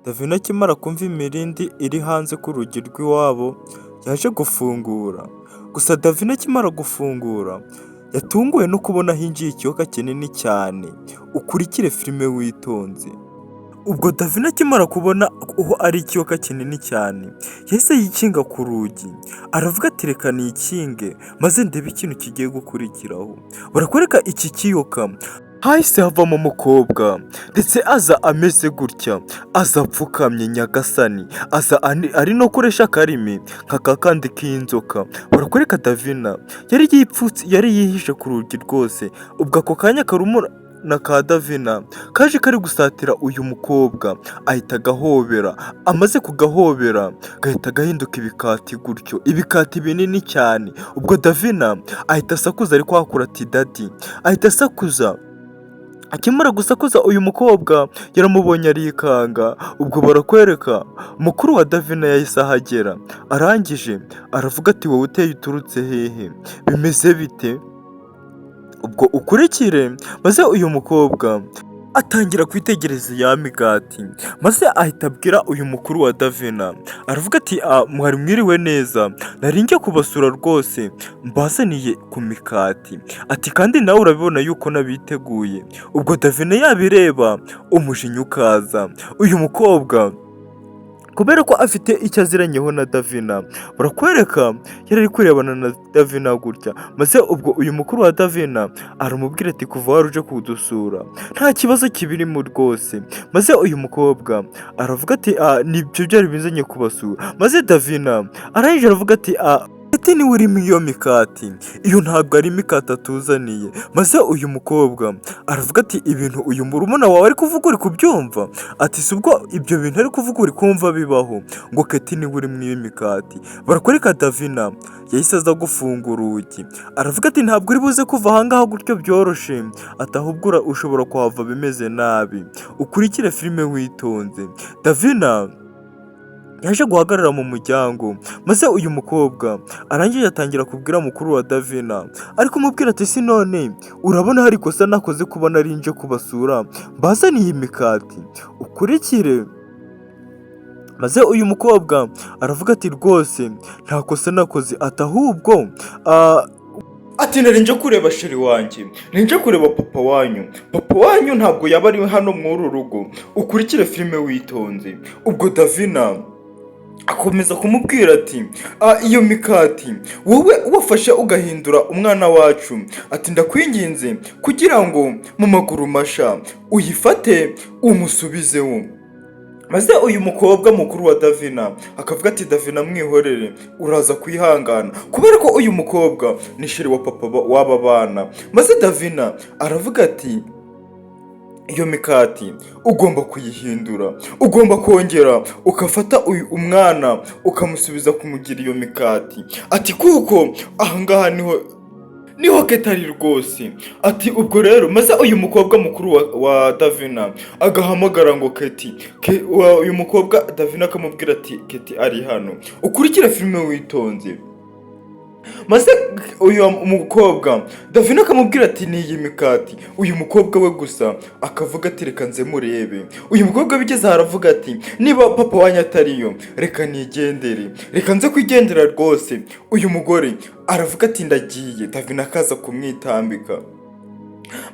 Davina akimara kumva imirindi iri hanze ku rugi rw'iwabo, yaje gufungura. Gusa Davina akimara gufungura, yatunguwe no kubona hinjiye ikiyoka kinini cyane. Ukurikire filime witonze. Ubwo Davina akimara kubona aho ari ikiyoka kinini cyane, yahise yikinga ku rugi, aravuga ati: "Reka nikinge maze ndebe ikintu kigiye gukurikiraho." Barakwereka iki kiyoka hahise havamo umukobwa, ndetse aza ameze gutya, aza apfukamye. Nyagasani, aza ari no kuresha akarimi nka kakandi k'inzoka. Barakwereka Davina yari yipfutse, yari yihishe ku rugi rwose. Ubwo ako kanya karumuna ka Davina kaje kari gusatira uyu mukobwa, ahita agahobera. Amaze kugahobera, gahita gahinduka ibikati gutyo, ibikati binini cyane. Ubwo Davina ahita asakuza, ari kwakura ati: "Daddy!" Ahita asakuza. Akimara gusakuza, uyu mukobwa yaramubonye arikanga. Ubwo barakwereka mukuru wa Davina yahise ahagera, arangije aravuga ati: "Wowe uteye uturutse hehe? Bimeze bite?" Ubwo ukurikire. Maze uyu mukobwa atangira kwitegereza ya migati, maze ahita abwira uyu mukuru wa Davina, aravuga ati: "Ah, mwari mwiriwe neza? Nari njye kubasura rwose, mbazaniye ku mikati." Ati: "Kandi nawe urabibona yuko nabiteguye." Ubwo Davina yabireba, umujinya ukaza. Uyu mukobwa, kubera ko afite icyo aziranyeho na Davina, barakwereka yari ari kurebana na Davina gutya. Maze ubwo uyu mukuru wa Davina aramubwira ati: "Kuva wari uje kudusura, nta kibazo kibirimo rwose." Maze uyu mukobwa aravuga ati: "Ah, nibyo byari bizanye kubasura." Maze Davina arangije aravuga ati: "Ah, ati niwe urimo iyo mikati, iyo ntabwo ari imikati atuzaniye." Maze uyu mukobwa aravuga ati: "Ibintu uyu murumuna wawe ari kuvuga uri kubyumva?" Ati: "Si ubwo ibyo bintu ari kuvuga uri kumva bibaho, ngo Keti niwe uri mu iyo mikati?" Barakwereka Davina yahise aza gufunga urugi, aravuga ati: "Ntabwo uri buze kuva ahangaha gutyo byoroshe." Ati: "Ahubwo ushobora kuhava bimeze nabi." Ukurikire filime witonze. Davina yaje guhagarara mu muryango, maze uyu mukobwa arangije atangira kubwira mukuru wa Davina, ari kumubwira ati: "Si none urabona hari ikosa nakoze kuba nari nje kubasura mbazaniye imikati?" Ukurikire. Maze uyu mukobwa aravuga ati: "Rwose nta kosa nakoze." Ati: "Ahubwo ati nari nje kureba chéri wanjye, nari nje kureba papa wanyu. Papa wanyu ntabwo yaba ari hano muri uru rugo." Ukurikire filime witonze. Ubwo Davina akomeza kumubwira ati: "Ah, iyo mikati wowe wafashe ugahindura umwana wacu," ati: "ndakwinginze kugira ngo mu maguru masha uyifate umusubizeho." Maze uyu mukobwa mukuru wa Davina akavuga ati: "Davina, mwihorere, uraza kwihangana kubera ko uyu mukobwa ni chéri wa papa w'aba bana." Maze Davina aravuga ati: "Iyo mikati ugomba kuyihindura, ugomba kongera ugafata uyu umwana ukamusubiza kumugira iyo mikati." Ati: "Kuko ahangaha niho ketari rwose." Ati: "Ubwo rero." Maze uyu mukobwa mukuru wa Davina agahamagara ngo Keti. Uyu mukobwa Davina akamubwira ati: "Keti ari hano." Ukurikire filime witonze. Maze uyu mukobwa Davina akamubwira ati: "Ni iyi mikati." Uyu mukobwa we gusa akavuga ati: "Reka nze murebe." Uyu mukobwa bigeze aho aravuga ati: "Niba papa wanyu atariyo, reka nigendere, reka nze kwigendera rwose." Uyu mugore aravuga ati: "Ndagiye." Davina akaza kumwitambika.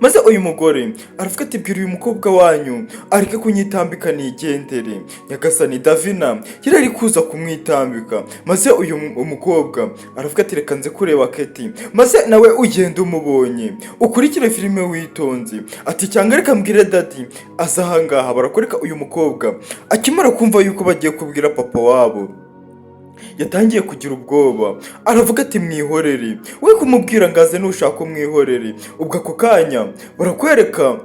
Maze uyu mugore aravuga ati: "Bwira uyu mukobwa wanyu areke kunyitambika nigendere." Nyagasani, Davina yari ari kuza kumwitambika. Maze uyu umukobwa aravuga ati: "Reka nze kureba Keti, maze nawe ugenda umubonye." Ukurikire filime witonze. Ati: "Cyangwa reka mbwire daddy aza ahangaha." Barakwereka uyu mukobwa akimara kumva yuko bagiye kubwira papa wabo, yatangiye kugira ubwoba, aravuga ati: "Mwihorere, we kumubwira ngo aze, nushaka umwihorere." Ubwo ako kanya barakwereka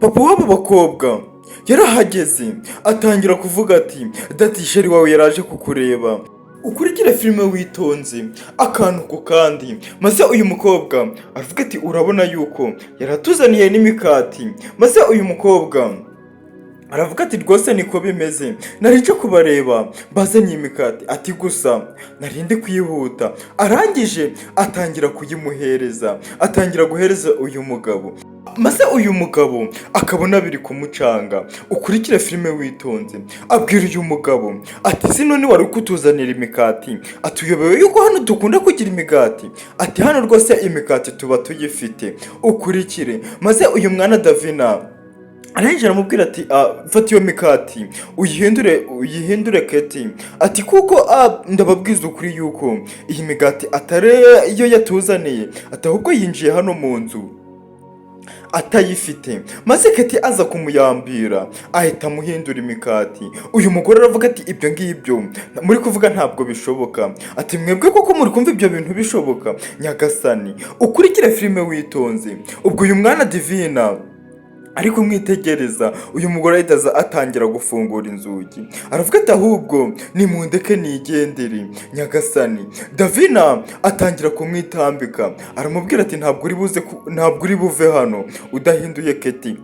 papa w'abo bakobwa yarahageze, atangira kuvuga ati: "Daddy, chéri wawe yaraje kukureba." Ukurikire filime witonze akantu ku kandi. Maze uyu mukobwa aravuga ati: "Urabona yuko yaratuzaniye n'imikati." Maze uyu mukobwa aravuga ati: "Rwose niko bimeze, nari nje kubareba mbazanye imikati." Ati: "Gusa nari ndi kwihuta." Arangije atangira kuyimuhereza, atangira guhereza uyu mugabo. Maze uyu mugabo akabona biri kumucanga. Ukurikire filime witonze. Abwira uyu mugabo ati: "Si none wari kutuzanira imikati?" Atuyobewe yuko hano dukunda kugira imigati? Ati: "Hano rwose imikati tuba tuyifite." Ukurikire. Maze uyu mwana Davina arangije aramubwira ati: "Ah, fata iyo mikati uyihindure Keti." Ati: "Kuko ndababwiza ukuri yuko iyi migati atari iyo yatuzaniye." Ati: "Ahubwo yinjiye hano mu nzu atayifite." Maze Keti aza kumuyambira, ahita amuhindura imikati. Uyu mugore aravuga ati: "Ibyo ngibyo muri kuvuga ntabwo bishoboka." Ati: "Mwebwe koko muri kumva ibyo bintu bishoboka?" Nyagasani, ukurikire filime witonze. Ubwo uyu mwana Divina ari kumwitegereza, uyu mugore ahita aza atangira gufungura inzugi, aravuga ati: "Ahubwo nimundeke nigendere." Nyagasani, Davina atangira kumwitambika, aramubwira ati: "Ntabwo uri buze ntabwo uri buve hano udahinduye Keti,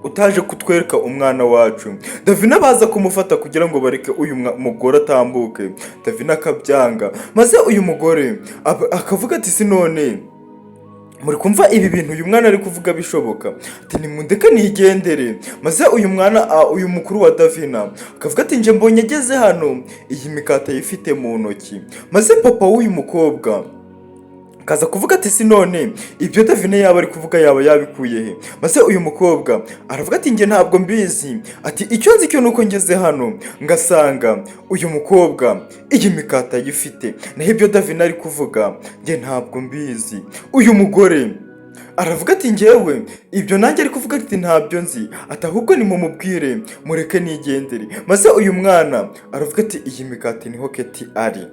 utaje kutwereka umwana wacu." Davina baza kumufata kugira ngo bareke uyu mugore atambuke, Davina akabyanga. Maze uyu mugore akavuga ati: "Si none muri kumva ibi bintu uyu mwana ari kuvuga bishoboka?" Ati: "Nimundeke nigendere." Maze uyu mwana uyu mukuru wa Davina akavuga ati: "Nje mbonye ageze hano iyi mikati ayifite mu ntoki." Maze papa w'uyu mukobwa akaza kuvuga ati: "Si none ibyo Davina yaba ari kuvuga yaba yabikuye he?" Maze uyu mukobwa aravuga ati: "Njye ntabwo mbizi." Ati: "Icyo nzi cyo nuko ngeze hano ngasanga uyu mukobwa iyi mikati ayifite, naho ibyo Davina ari kuvuga njye ntabwo mbizi." Uyu mugore aravuga ati: "Njyewe ibyo nanjye ari kuvuga ati ntabyo nzi." Ati: "Ahubwo nimumubwire mureke nigendere." Maze uyu mwana aravuga ati: "Iyi mikati niho Keti ari."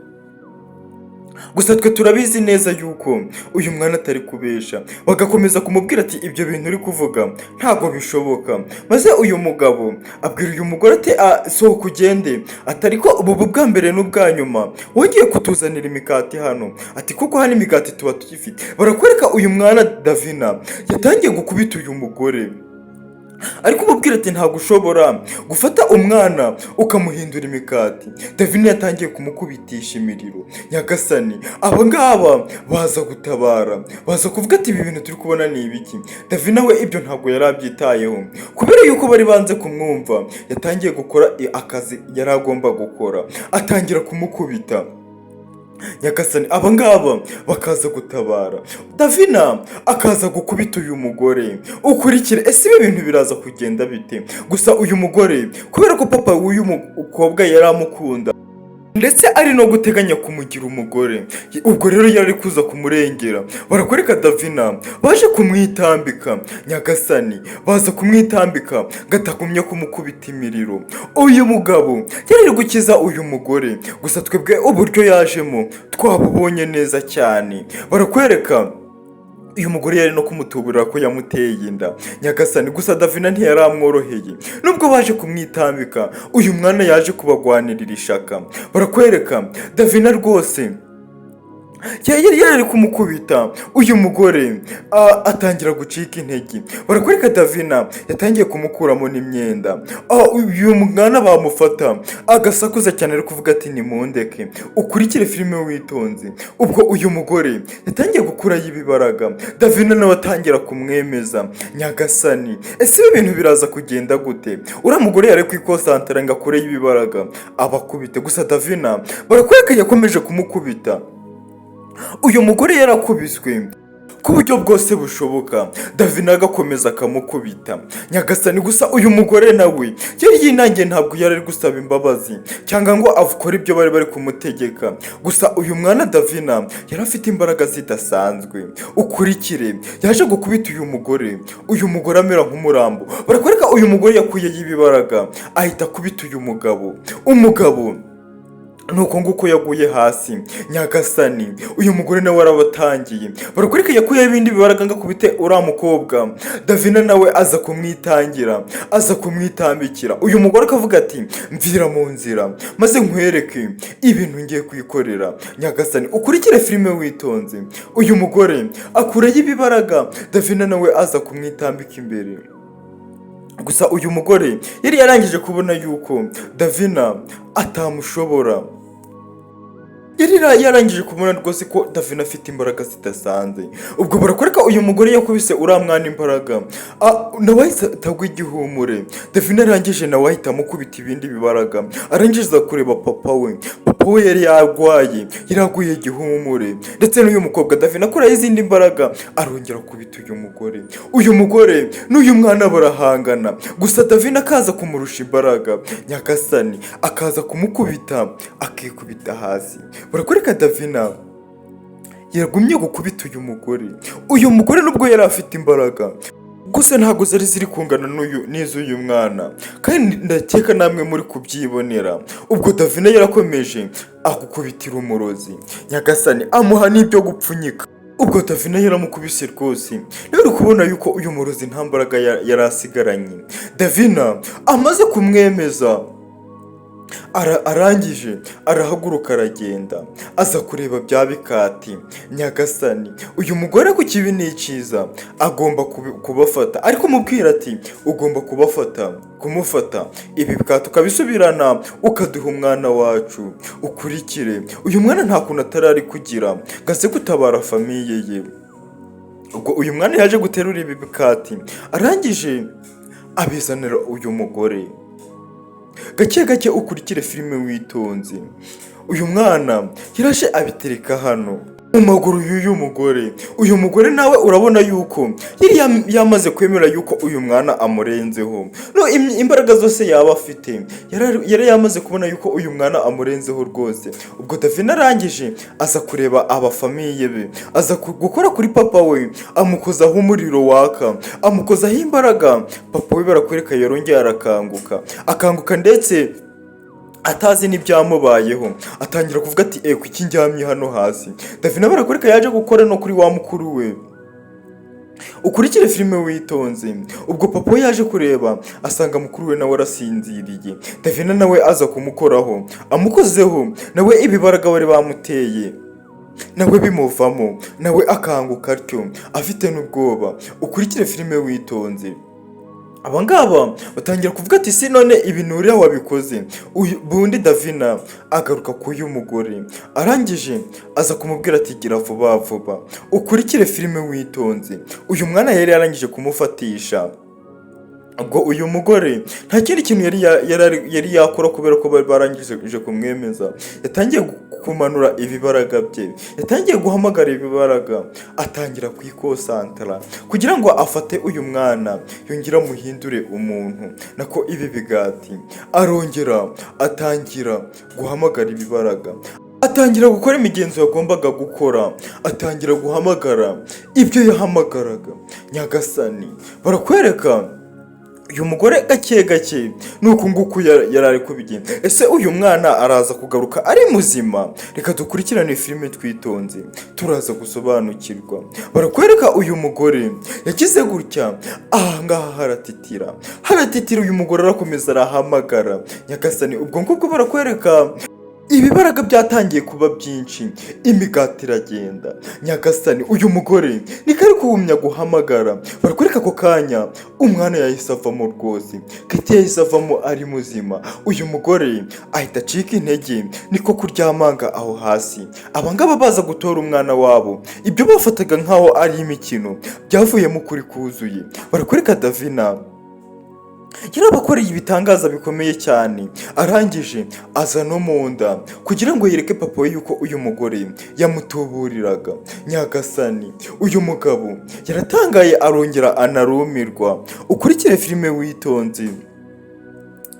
Gusa twe turabizi neza yuko uyu mwana atari kubesha. Bagakomeza kumubwira ati: "Ibyo bintu uri kuvuga ntabwo bishoboka." Maze uyu mugabo abwira uyu mugore ati: "Ah, sohoka ugende." Ati: "Ariko ubu bwa mbere n'ubwa nyuma wongeye kutuzanira imikati hano." Ati: "Kuko hano imikati tuba tuyifite." Barakwereka uyu mwana Davina yatangiye gukubita uyu mugore, ariko umubwira ati: "Ntabwo ushobora gufata umwana ukamuhindura imikati." Davina yatangiye kumukubitisha imiriro. Nyagasani, aba ngaba baza gutabara, baza kuvuga ati: "Ibi bintu turi kubona ni ibiki?" Davina we ibyo ntabwo yari abyitayeho, kubera yuko bari banze kumwumva. Yatangiye gukora akazi yari agomba gukora, atangira kumukubita. Nyagasani, aba ngaba bakaza gutabara, Davina akaza gukubita uyu mugore. Ukurikire, ese ibi bintu biraza kugenda bite? Gusa uyu mugore, kubera ko papa w'uyu mukobwa yari amukunda ndetse ari no guteganya kumugira umugore, ubwo rero yari ari kuza kumurengera. Barakwereka Davina baje kumwitambika. Nyagasani, baza kumwitambika ngo atagumya kumukubita imiriro. Uyu mugabo yari ari gukiza uyu mugore, gusa twebwe uburyo yajemo twabubonye neza cyane. Barakwereka uyu mugore yari no kumutuburira ko yamuteye inda. Nyagasani, gusa Davina ntiyari amworoheye. Nubwo baje kumwitambika, uyu mwana yaje kubagwanirira ishaka. Barakwereka Davina rwose yari yari kumukubita, uyu mugore atangira gucika intege. Barakwereka Davina yatangiye kumukuramo n'imyenda. Uyu mwana bamufata agasakuza cyane, ari kuvuga ati: "Nimundeke." Ukurikire filime witonze. Ubwo uyu mugore yatangiye gukurayo ibibaraga, Davina nawe atangira kumwemeza. Nyagasani, ese ibi bintu biraza kugenda gute? Uriya mugore yari kwikosantara ngo akureyo ibibaraga abakubite. Gusa Davina barakwereka yakomeje kumukubita. Uyu mugore yarakubiswe ku buryo bwose bushoboka, Davina agakomeza akamukubita. Nyagasani, gusa uyu mugore nawe yari yinangiye, ntabwo yari ari gusaba imbabazi cyangwa ngo akore ibyo bari bari kumutegeka. Gusa uyu mwana Davina yari afite imbaraga zidasanzwe. Ukurikire, yaje gukubita uyu mugore, uyu mugore amera nk'umurambo. Barakwereka uyu mugore yakuyeyo ibibaraga, ahita akubita uyu mugabo. Umugabo nuko nguko yaguye hasi. Nyagasani, uyu mugore nawe arabatangiye. Barakwereka yakuyeho ibindi bibaraga ngo akubite uriya mukobwa. Davina nawe aza kumwitangira, aza kumwitambikira. Uyu mugore akavuga ati: "Mvira mu nzira maze nkwereke ibintu ngiye kwikorera." Nyagasani, ukurikire filime witonze. Uyu mugore akureyo ibibaraga, Davina nawe aza kumwitambika imbere. Gusa uyu mugore yari yarangije kubona yuko Davina atamushobora. Yari yarangije kubona rwose ko Davina afite imbaraga zidasanzwe. Ubwo barakwereka uyu mugore yakubise uriya mwana imbaraga. Ah, nawe ahise atagwa igihumure. Davina arangije nawe ahita amukubita ibindi bibaraga. Arangije aza kureba papa we. Papa we yari yarwaye, yari aguye igihumure. Ndetse n'uyu mukobwa Davina akuraho izindi mbaraga, arongera akubita uyu mugore. Uyu mugore n'uyu mwana barahangana, gusa Davina akaza kumurusha imbaraga. Nyagasani, akaza kumukubita akikubita hasi. Barakwereka Davina yagumye gukubita uyu mugore. Uyu mugore nubwo yari afite imbaraga, gusa ntabwo zari ziri kungana n'uyu n'iz'uyu mwana, kandi ndakeka namwe muri kubyibonera. Ubwo Davina yarakomeje agukubitira umurozi. Nyagasani, amuha n'ibyo gupfunyika. Ubwo Davina yaramukubise rwose. Rero uri kubona yuko uyu murozi nta mbaraga yari asigaranye. Davina amaze kumwemeza, arangije arahaguruka, aragenda, aza kureba bya bikati. Nyagasani, uyu mugore ku kibi ni icyiza agomba kubafata, ariko mubwira ati: "Ugomba kubafata, kumufata ibi bikati ukabisubirana, ukaduha umwana wacu." Ukurikire, uyu mwana nta kuntu atari ari kugira ngo aze gutabara famille ye. Ubwo uyu mwana yaje guterura ibi bikati, arangije abizanira uyu mugore gake gake. Ukurikire filime witonze. Uyu mwana yaraje abitereka hano mu maguru y'uyu mugore. Uyu mugore nawe urabona yuko yari yamaze kwemera yuko uyu mwana amurenzeho. No imbaraga zose yaba afite, yari yamaze kubona yuko uyu mwana amurenzeho rwose. Ubwo Davina arangije aza kureba aba famille be, aza gukora kuri papa we, amukozaho umuriro waka, amukozaho imbaraga. Papa we barakwereka yarongeye arakanguka, akanguka ndetse atazi n'ibyamubayeho, atangira kuvuga ati: "E, kuki ndyamye hano hasi?" Davina barakwereka yaje gukora no kuri wa mukuru we. Ukurikire filime witonze. Ubwo papa we yaje kureba asanga mukuru we nawe arasinziriye. Davina nawe aza kumukoraho, amukozeho nawe ibibaraga bari bamuteye nawe bimuvamo, nawe akanguka atyo afite n'ubwoba. Ukurikire filime witonze. Aba ngaba batangira kuvuga ati: "Si none ibintu uriya wabikoze uyu?" Bundi Davina agaruka k'uyu mugore, arangije aza kumubwira ati: "Gira vuba vuba." Ukurikire filime witonze. Uyu mwana yari yarangije kumufatisha. Ubwo uyu mugore nta kindi kintu yari yakora, kubera ko bari barangije kumwemeza. Yatangiye kumanura ibibaraga bye, yatangiye guhamagara ibibaraga, atangira kwikosantara kugira ngo afate uyu mwana yongere amuhindure umuntu, nako ibi bigati. Arongera atangira guhamagara ibibaraga, atangira gukora imigenzo yagombaga gukora, atangira guhamagara ibyo yahamagaraga. Nyagasani, barakwereka uyu mugore gake gake ni uku nguku yari ari kubigenza. Ese uyu mwana araza kugaruka ari muzima? Reka dukurikirane filime twitonze, turaza gusobanukirwa. Barakwereka uyu mugore yagize gutya, aha ngaha haratitira, haratitira. Uyu mugore arakomeza arahamagara. Nyagasani, ubwo ngubwo barakwereka ibibaraga byatangiye kuba byinshi, imigati iragenda. Nyagasani, uyu mugore niko ari kuwumya guhamagara. Barakwereka ako kanya umwana yahise avamo rwose. Keti yahise avamo ari muzima. Uyu mugore ahita acika intege, niko kuryamanga aho hasi. Abangaba baza gutora umwana wabo. Ibyo bafataga nk'aho ari imikino byavuyemo ukuri kuzuye. Barakwereka Davina yarabakoreye ibitangaza bikomeye cyane, arangije aza no mu nda kugira ngo yereke papa we yuko uyu mugore yamutuburiraga. Nyagasani, uyu mugabo yaratangaye, arongera anarumirwa. Ukurikire filime witonze.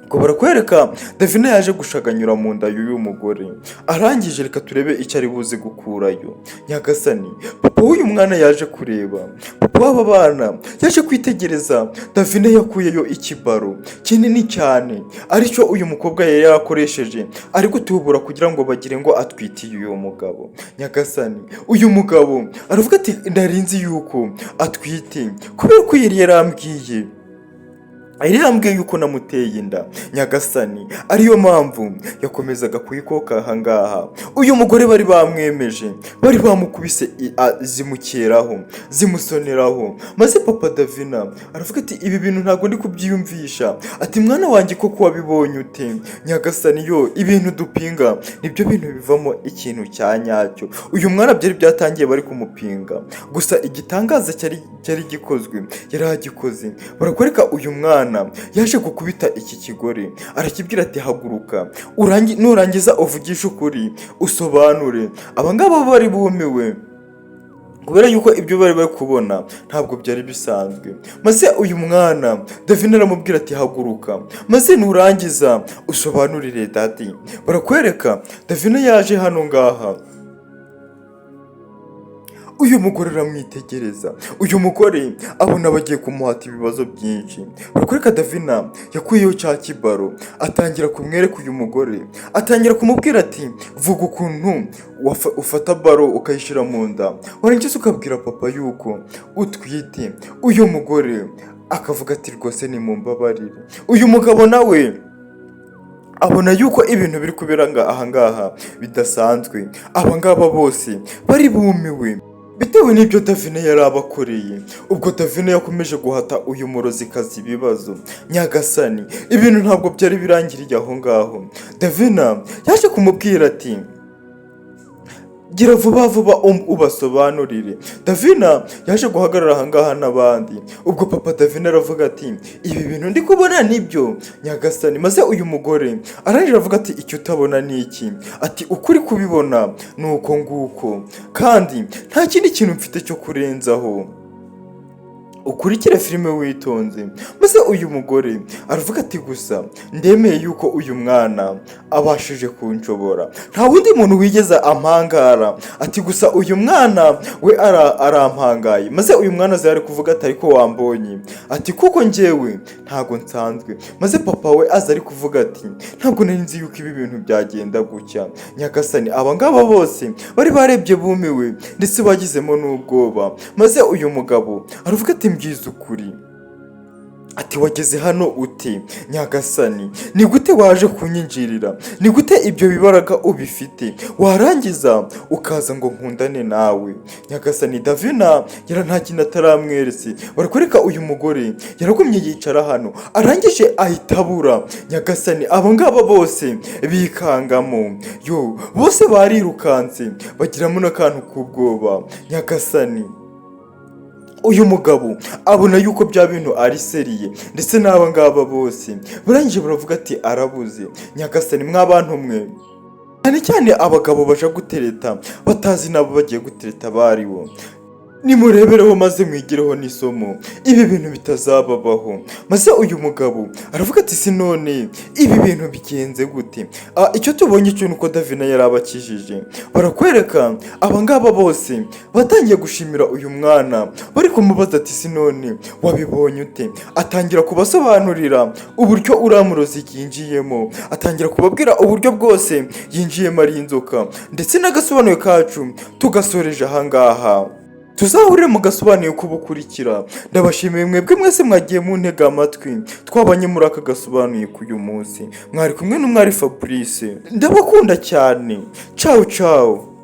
Ngo barakwereka Davina yaje gushaganyura mu nda y'uyu mugore, arangije reka turebe icyo ari buze gukurayo. Nyagasani, papa w'uyu mwana yaje kureba, papa w'aba bana yaje kwitegereza Davina yakuyeyo ikibaro kinini cyane, aricyo uyu mukobwa yari yarakoresheje ari gutubura kugira ngo bagire ngo atwitiye uyu mugabo. Nyagasani, uyu mugabo aravuga ati: "Ndarinzi yuko atwite kubera ko yari yarambwiye." Yari yambwiye yuko namuteye inda, nyagasani, ariyo mpamvu yakomezaga kuyikoka ahangaha. Uyu mugore bari bamwemeje, bari bamukubise, zimukeraho, zimusoneraho. Maze papa Davina aravuga ati: "Ibi bintu ntabwo ndi kubyiyumvisha." Ati: "Mwana wanjye, koko wabibonye ute?" Nyagasani yo, ibintu dupinga nibyo bintu bivamo ikintu cya nyacyo. Uyu mwana byari byatangiye bari kumupinga, gusa igitangaza cyari gikozwe, yari agikoze. Barakwereka uyu mwana yaje gukubita iki kigore, arakibwira ati: "Haguruka, nurangiza uvugishe ukuri, usobanure." Abangaba bari bumiwe kubera yuko ibyo bari bari kubona ntabwo byari bisanzwe. Maze uyu mwana Davina aramubwira ati: "Haguruka, maze nurangiza usobanurire daddy." Barakwereka Davina yaje hano ngaha, uyu mugore aramwitegereza. Uyu mugore abona bagiye kumuhata ibibazo byinshi. Barakwereka Davina yakuyeho cya kibaro, atangira kumwereka uyu mugore, atangira kumubwira ati: "Vuga ukuntu ufata baro ukayishyira mu nda, warangiza ukabwira papa yuko utwite." Uyu mugore akavuga ati: "Rwose nimumbabarire." Uyu mugabo nawe abona yuko ibintu biri kubera ahangaha bidasanzwe. Aba ngaba bose bari bumiwe bitewe n'ibyo Davina yari abakoreye. Ubwo Davina yakomeje guhata uyu murozikazi ibibazo. Nyagasani, ibintu ntabwo byari birangiriye aho ngaho. Davina yaje kumubwira ati: "Gira vuba vuba, ubasobanurire." Davina yaje guhagarara ahangaha n'abandi. Ubwo papa Davina aravuga ati: "Ibi bintu ndi kubona nibyo, nyagasani?" Maze uyu mugore arangije aravuga ati: "Icyo utabona ni iki?" Ati: "Ukuri kubibona ni uko nguko, kandi nta kindi kintu mfite cyo kurenzaho. Ukurikire filime witonze." Maze uyu mugore aravuga ati: "Gusa ndemeye yuko uyu mwana abashije kunshobora. Nta wundi muntu wigeze ampangara." Ati: "Gusa uyu mwana we arampangaye." Maze uyu mwana aza ari kuvuga ati: "Ariko wambonye?" Ati: "Kuko njyewe ntago nsanzwe." Maze papa we aza ari kuvuga ati: "Ntabwo nari nzi yuko ibi bintu byagenda gutya." Nyagasani, aba ngaba bose bari barebye bumiwe, ndetse bagizemo n'ubwoba. Maze uyu mugabo aravuga ati: "Mbwiza ukuri." Ati: "Wageze hano ute? Nyagasani, ni gute waje kunyinjirira? Ni gute ibyo bibaraga ubifite, warangiza ukaza ngo nkundane nawe?" Nyagasani, Davina yara nta kintu ataramweretse. Barakwereka uyu mugore yaragumye yicara hano, arangije ahita abura. Nyagasani, abo ngabo bose bikangamo yo, bose barirukanse, bagiramo n'akantu k'ubwoba. Nyagasani, uyu mugabo abona yuko bya bintu ari sérieux, ndetse n'aba ngaba bose barangije baravuga ati: "Arabuze." Nyagasani, mw'abantu mwe, cyane cyane abagabo baja gutereta batazi nabo bagiye gutereta baribo, nimurebereho maze mwigireho n'isomo, ibi bintu bitazababaho. Maze uyu mugabo aravuga ati: "Si none ibi bintu bigenze gute?" Icyo tubonye cyo nuko Davina yari abakijije. Barakwereka aba ngaba bose batangiye gushimira uyu mwana, bari kumubaza ati: "Si none wabibonye ute?" Atangira kubasobanurira uburyo uriya murozi yinjiyemo, atangira kubabwira uburyo bwose yinjiyemo ari inzoka. Ndetse n'agasobanuye kacu tugasoreje ahangaha, tuzahurire mu gasobanuye k'ubukurikira. Ndabashimiye mwebwe mwese mwagiye muntega amatwi, twabanye muri aka gasobanuye k'uyu munsi. Mwari kumwe n'umwari Fabrice, ndabakunda cyane. Ciao ciao.